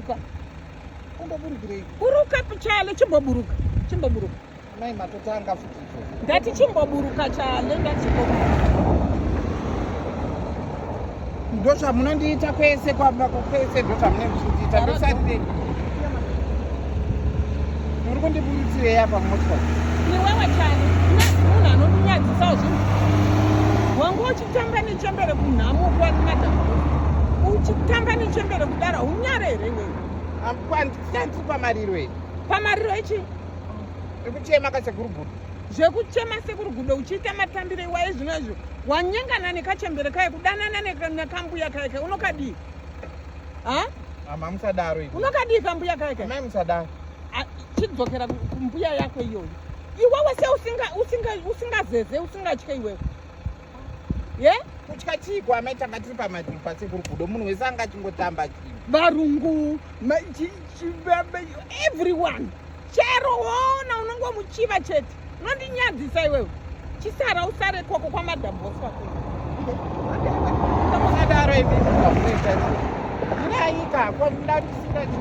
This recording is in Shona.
Buruka. Undoburukirei? Buruka chale chimboburuka. Chimboburuka. Mai matotanga futi izvozvo. Ndati chimboburuka chale ndati chimboburuka. Ndozvamunondiita kwese kwamba kwese ndozvamunenge muchindiita ndosarirei. Muri kundiburutsirei apa mumotokari? Iwewe chale munhu anondinyadzisawo zvinhu. Wangu uchitamba nechembere kunhamo kwani madam. Uchitamba nechembere kudaro haunyare here iwewe? Kwandiri pamariro here? Pamariro echi? Ekuchema kasekuru Gudo. Zvekuchema sekuru Gudo uchiita matambiro iwaye zvino izvo wanyengana nekachembere kaye kudanana nekambuya kaye kaye unokadii? Ha? Mama musadaro imi. Unokadii kambuya kaye kaye? Mai musadaro. Chidzokera kumbuya yako iyoyo. Iwewe se usingazeze usingatye iwewe. Ye? Kutya chiiko amai tanga tiri pamariro pasekuru Gudo munhu wese anga achingotamba chii. Varungu everyone chero woona unongomuchiva chete unondinyadzisa iwewe chisara usare koko kwamadam boss wako. Musadaro imi zvamunoita izvozvo. Ndinaika ko ndandisina chii.